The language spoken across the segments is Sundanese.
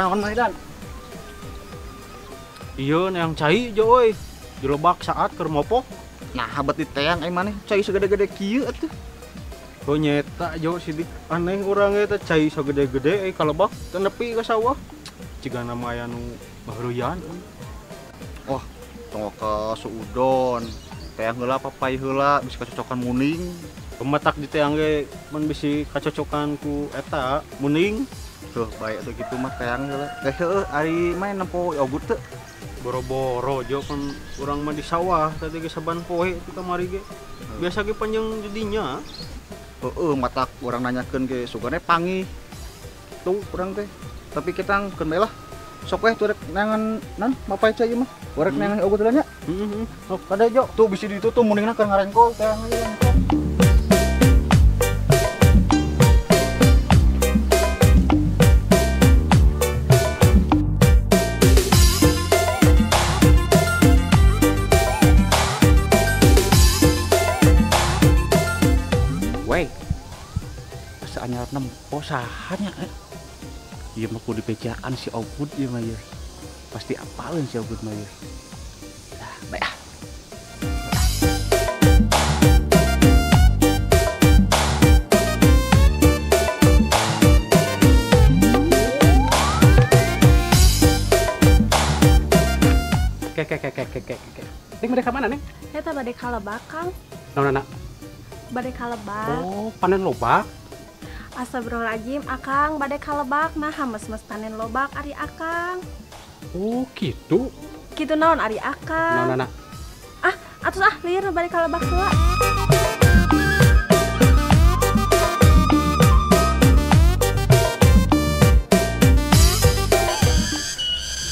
Naon mah Dan? Iya yang cai jo euy. Dilebak saat keur mopok. Nah, habat di teang ai maneh cai segede-gede kieu atuh. Oh nyeta jo sidik aneh urang eta cai sagede-gede euy kalebak teu nepi ka sawah. Cigana mah aya nu bahreuyan. Wah, tong ka suudon. Teang heula papai heula bisa kacocokan muning. Pematak di teang ge mun bisi kacocokan ku eta muning. Tuh, baik atuh kitu mah teang heula. Teh heueuh ari main nempo ogut teu? Boro-boro jo kan urang mah di sawah tadi ge saban poe ti kamari ge. Biasa ge panjang di dinya. Heeh, matak urang nanyakeun ge sugane panggih. Tuh urang teh. Tapi kita keun bae lah. Sok weh tuh rek neangan nan mapai cai ieu mah. Urang neangan ogut heula nya. Heeh. Sok kade jo. Tuh bisi ditu tuh muningna keur ngarengkol teang ieu. Anyar nempo sahanya ieu mah kudu dipejaan si Ogut ieu mah ieu. Pasti apaleun si Ogut mah ieu. Nah, bae ah. Ke ke ke ke ke ke. Neng bade ka mana, Neng? Eta bade ka lebak, Kang. Naon, Nak? Bade ka lebak. Oh, panen lobak. Astagfirullahaladzim, akang bade kalebak nah hames-mes panen lobak ari akang. Oh gitu. Gitu naon ari akang. Naon, nah. Ah, atus ah lieur bade kalebak heula.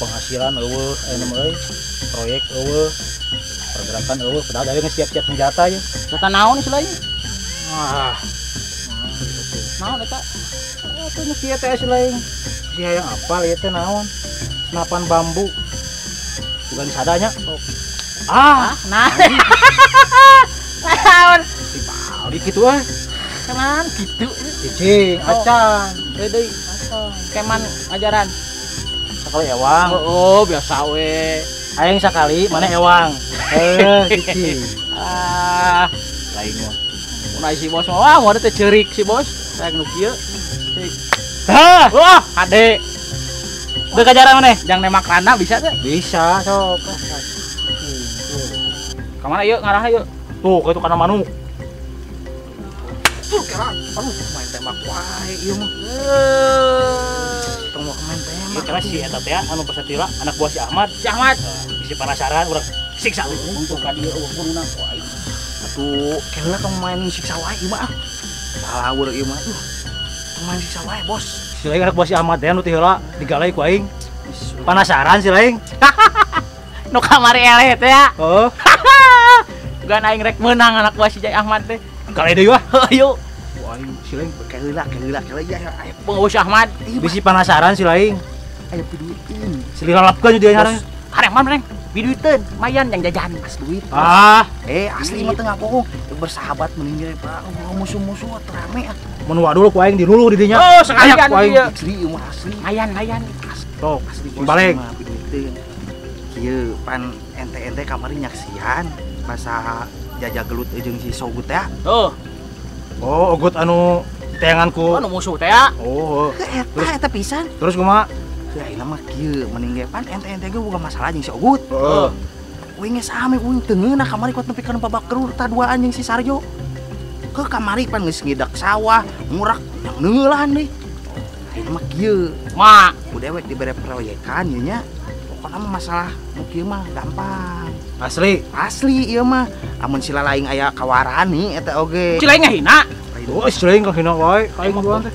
Penghasilan eueuh aya mah euy, proyek eueuh, pergerakan eueuh, padahal deui geus siap-siap senjata ye. Senjata naon istilahnya? Ah. Naon eta? Atuh nu kieu teh si lain. Si hayang apal ieu teh naon? Senapan bambu. Bukan sadanya. Ah, nah. Naon? Si balik kitu ah. Keman kitu. Cicing, acan. Deui. Keman ajaran. Sakali ewang. Oh, biasa we. Aing sakali mana ewang. Cicing. Ah, lain mah. Mun si bos mah wah teh ceurik si bos. Saya nu kieu. Hah, wah, ade. Udah kajaran maneh? Jang nembak rana bisa teh? Bisa, sok. Ka mana ieu ngarah ieu? Tuh, ka itu kana manuk. Tuh kira, aduh main tembak wae ieu mah. Tong mau main tembak. Ieu kira si eta teh anu Pasatira, anak buah si Ahmad. Si Ahmad. Bisi penasaran urang siksa. Untung ka dieu eueuh guruna ku aing. Atuh, keula tong main siksa wae ieu mah. Palawur ieu mah. Tong main siksa wae, Bos. Si lain anak buah si Ahmad teh anu teh heula digalai ku aing. Penasaran si lain. Nu kamari eleh teh ya. Heeh. Bukan aing rek meunang anak buah si Jai Ahmad teh. Galai deui wah. Heuh. Ku aing si lain keheula keheula keheula ya aya pengawas Ahmad. Bisi penasaran si lain. Aya piduiteun. Si lilalapkeun dia ngaran. Hareman maneh. Piduiteun, mayan yang jajan as duit. Ah, asli mah teu ngabohong. Bersahabat mending ge Pak, musuh-musuh atuh rame ah. Mun wadul ku aing diluluh di dinya. Oh, sekalian ku aing. Asli ieu mah asli. Mayan, mayan. Tok, asli bos. Balik. Piduiteun. Kieu pan ente-ente kamari nyaksian masa jajah gelut jeung si Sogut teh. Tuh. Oh, Ogut anu teanganku. Anu musuh teh ya. Oh, eta eta pisan. Terus kumaha? Heuh ayeuna mah kieu mending ge pan ente-ente ge boga masalah jeung si Ogut. Heeh. Uing ge sami uing teu ngeunah kamari kuat nepi ka nu babak kerur ta duaan jeung si Sarjo. Ke kamari pan geus ngidak sawah, ngurak yang neungeulan deui. Ayeuna mah kieu. Ma, ku dewek dibere proyekan ieu nya. Pokona mah masalah nu kieu mah gampang. Asli. Asli ieu mah. Amun si lalaing aya kawarani eta oge. Si laing ngahina. Oh, si laing ngahina wae, ka aing duaan teh.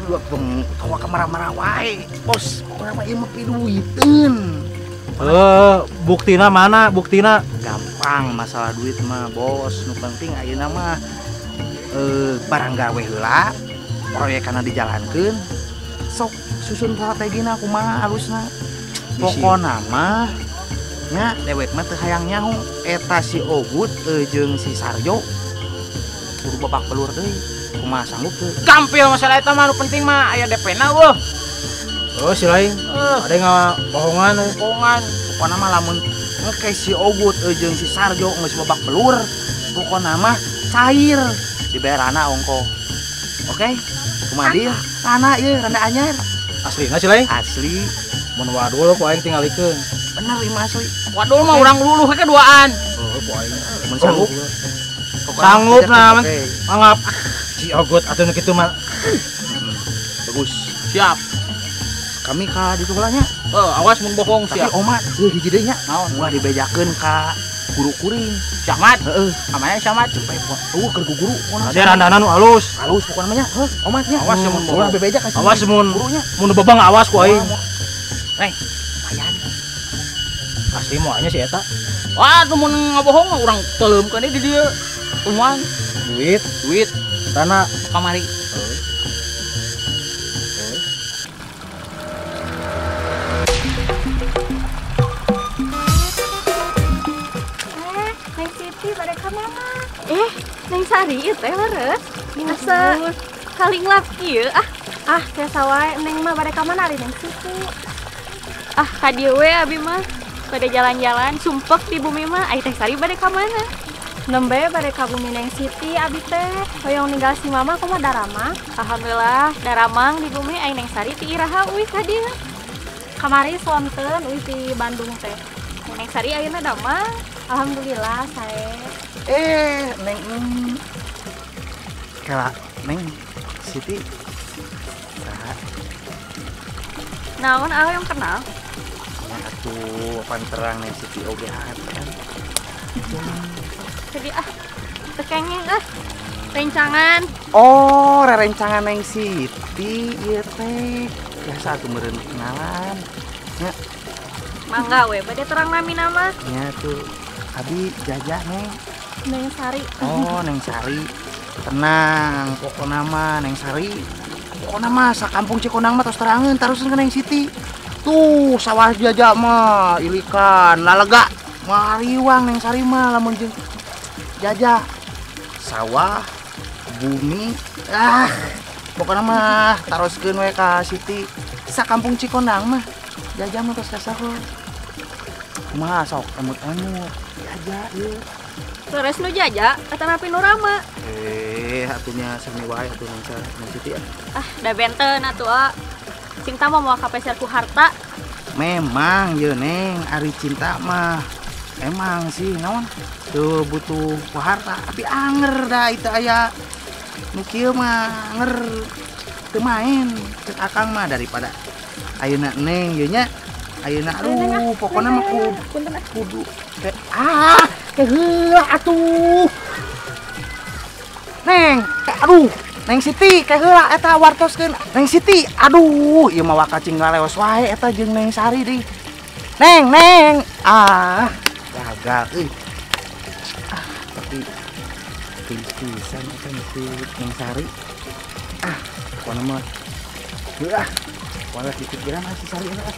Dua tong tawa ka marah-marah wae. Bos, pokona mah ieu mah piduiteun. Buktina mana? Buktina gampang masalah duit mah, Bos. Nu penting ayeuna mah barang gawe heula, proyekanna dijalankeun. Sok susun strategina kumaha alusna. Pokona mah nya dewek mah teu hayang nyaho eta si Ogut jeung si Sarjo kudu babak belur deui. Kumaha sanggup teu? Gampil masalah eta mah nu penting mah aya DP-na eueuh. Oh si lain. Ada ngabohongan, bohongan. Pokona mah lamun engke si Ogut jeung si Sarjo geus babak belur, pokona mah cair dibayarana ongko. Oke? Kumaha deal? Rana ieu randa anyar. Aslina si lain? Asli. Mun wadul ku aing tingalikeun. Bener ieu mah asli. Wadul mah urang luluh ke duaan. Oh, ku aing. Mun sanggup. Sanggup nah, mangap. Si Ogut atuh nu kitu mah. Bagus. Siap. Kami ka ditu heula nya. Oh, awas mun bohong sia. Tapi omat euy hiji deui nya. Naon? Ulah dibejakeun ka guru kuring. Camat. Heeh. Kamana camat? Cepet eueuh keur guru. Ada randana nu halus. Halus pokona mah nya. Heuh, omat nya. Awas mun ulah bebeja ka si awas mun gurunya. Mun bebang awas ku aing. Neng, lumayan. Asli moalnya si eta. Wah, tuh mun ngabohong mah urang teuleumkeun di dieu. Uang, duit, duit, tanah kamari. Neng Siti bade ka mana? Neng Sari ieu teh leres. Asa kalinglap kieu ah. Ah, biasa wae Neng mah bade ka mana ari Neng Siti? Ah, ka dieu we abi mah. Bade jalan-jalan sumpek di bumi mah. Ai Teh Sari bade ka mana? Nembe bade ka bumi Neng Siti abi teh. Hoyong ninggal si mama kumaha daramang? Alhamdulillah daramang di bumi ai Neng Sari ti iraha uih ka dieu. Kamari sonten uih ti Bandung teh. Neng Sari ayeuna damang. Alhamdulillah sae. Neng kala Neng Siti. Saha? Naon ah yang kenal? Ya atuh pan terang Neng Siti oge kan. Jadi ah tekengeng ah rencangan. Oh, rerencangan Neng Siti ieu teh. Biasa atuh meureun kenalan. Nya. Mangga we bade terang nami nama. Nya tuh abi jajah Neng. Neng Sari. Oh, Neng Sari. Tenang, pokona mah Neng Sari. Pokona mah sakampung Cikondang mah tos terangeun taruskeun ka Neng Siti. Tuh, sawah jajah mah ilikan lalega. Mariwang Neng Sari mah lamun jeung jajah. Sawah, bumi, ah pokona mah taroskeun we ka Siti. Sakampung Cikondang mah jajah mah tos kasaho. Kumaha sok emut-emut jajah ieu. Leres nu jaja atanapi nu rama. Atunya sami wae atuh Neng Siti ah. Ah, da benten atuh ah. Cinta mah moal kapeser ku harta. Memang ye Neng, ari cinta mah emang sih naon teu butuh ku harta, tapi anger da itu aya nu kieu mah anger teu main cek akang mah daripada ayeuna Neng ye nya ayeuna aduh pokona mah kudu ah keheula atuh Neng, aduh Neng Siti keheula eta wartoskeun Neng Siti aduh ieu mah wakacing ngaleos wae eta jeung Neng Sari deui Neng, Neng ah gagal euy ah tapi pisan eta si Neng Sari ah pokona mah heuh ah pokona dipikiran ah si Sari eta ah.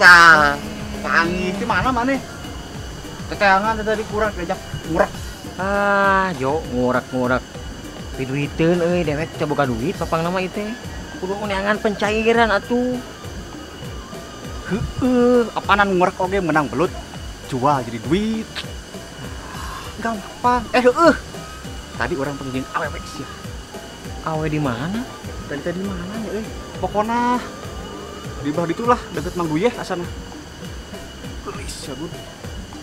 Tah, tangi di mana maneh? Teteangan tadi kurang diajak ngurek. Ah, jo ngurek-ngurek. Piduiteun euy dewek teh boga duit papang nama ieu teh. Kudu neangan pencairan atuh. Heueuh, apanan ngurek oge menang belut. Jual jadi duit. Gampang. Heueuh. Tadi orang pengen awewe sia. Awe di mana? Tadi tadi mana ya euy? Pokona di bawah ditulah deket Mang Guyeh asana. Gelis ya, Bun.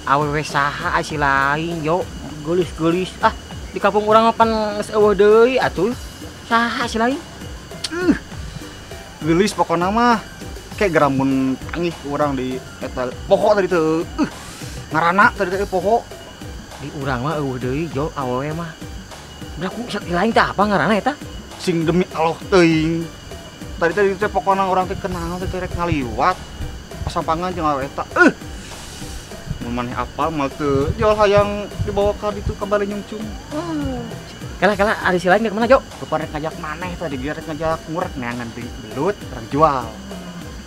Awewe saha si lain, yo. Gelis-gelis. Ah, di kampung urang mah pan geus eueuh deui atuh. Saha si lain? Gelis pokona mah. Kayak geramun tangih urang di eta pokok tadi teh. Ngarana tadi teh pokok. Di urang mah eueuh deui, jo, awewe mah. Berlaku si lain teh apa ngaranna eta? Sing demi Allah teuing. Tadi tadi teh pokona urang teh kenal teh rek ngaliwat pasampangan jeung awewe eta. Mun maneh apal mal teu jual hayang dibawa ka ditu ka Bali Nyungcung. Kalah kalah ari si lain ke mana, Jo? Bapak rek ngajak maneh tadi dia rek ngajak ngurek neangan belut urang jual.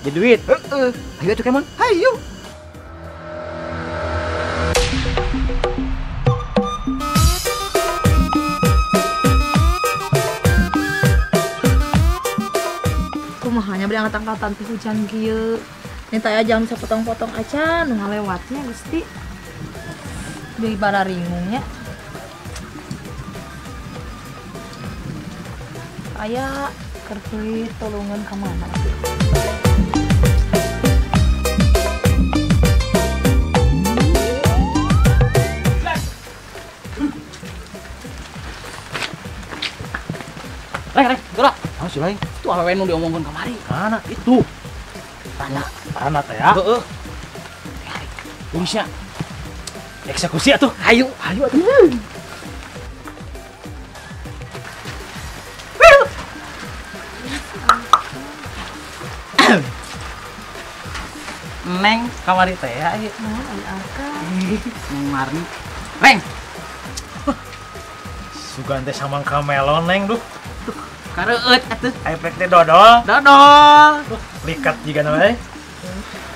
Jadi duit. Heeh. Ayo atuh Kemon. Hayu. Kumaha nya bari angkat-angkatan teh hujan kieu. Nih teh jangan bisa potong-potong acan nu ngalewatnya Gusti. Deui bararingungnya. Aya keur tulungan ka mana? Reng, reng, gerak. Ah, si lain. Itu awewe nu diomongkeun kamari. Mana itu? Rana. Rana teh ya. Heeh. Fungsinya eksekusi atuh. Hayu, hayu atuh. Neng kamari teh ya ieu. Naon ari akang? Neng Marni. Reng. Sugan teh samangka melon neng duh. Duh, kareueut atuh. Efek teh dodol. Dodol. Duh, likat jiga na we.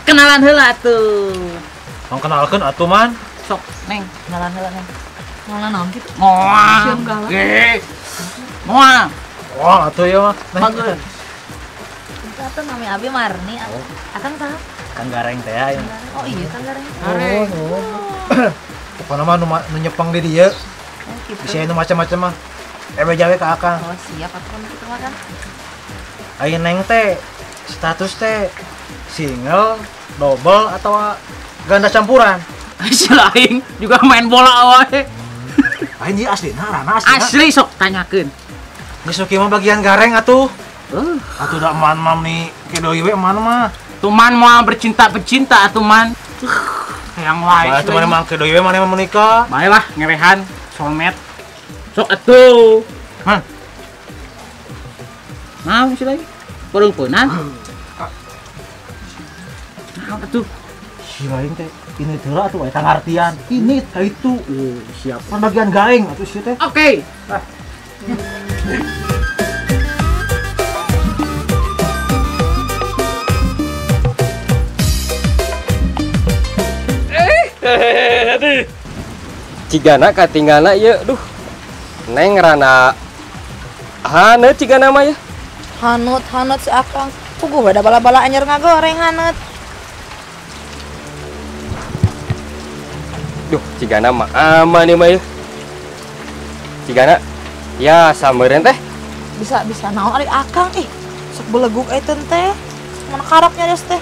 Kenalan heula atuh. Mau kenalkeun atuh man. Sok, Neng, kenalan heula Neng. Moal naon kitu? Moal. Sieun galak. Ge. Moal. Moal atuh ieu mah. Bagus. Atuh nami abi Marni. Akang saha? Kang Gareng teh ya. Oh iya Kang Gareng. Gareng. Pokona mah nu nyepeng di dieu. Oh kitu. Bisa nu macam-macam mah. Ewe jawe ka akang. Oh siap atuh kan kitu mah kan. Ari Neng teh status teh single, double atau ganda campuran? Si lain juga main bola wae. Lain ieu aslina, rana aslina. Asli sok tanyakeun. Geus nu kieu mah bagian Gareng atuh. Atuh da eman mam nih kieu deui we eman mah. Tuman moal bercinta-bercinta atuh man. Hayang wae. Bae atuh mah kieu deui we maneh mah menikah. Bae lah ngerehan soulmate. Sok atuh. Man. Naon sih lagi? Pereungpeunan. Naon atuh? Si lain teh ini teh atuh eta ngartian. Ini teh itu. Siap. Pan bagian gaeng atuh sieun teh. Oke. Ah. Cigana katinggana ieu duh. Neng rana haneut cigana mah ya. Haneut haneut si akang. Puguh da bala-bala anyar ngagoreng haneut. Duh, cigana mah aman ieu mah ya. Cigana ya sameureun teh. Bisa bisa naon ari akang ih. Sok beleguk eta teh. Mana karoknya des teh.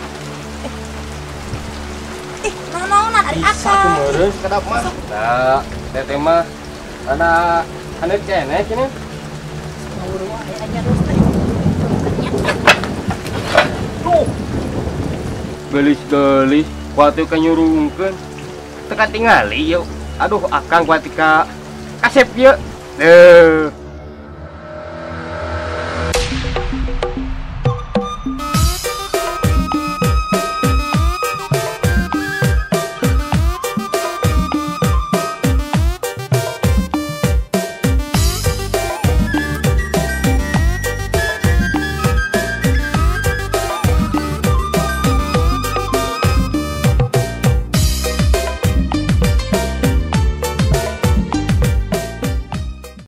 Ih, naon-naonan ari akang. Bisa meureun sakedap mah. Nah, teteh mah rada haneut keneh cenah. Ngawur wae anyar teh. Duh. Gelis-gelis kuatu ka nyurungkeun. Teu katingali yeuh. Aduh, akang kuat ka kasep ieu. Deuh.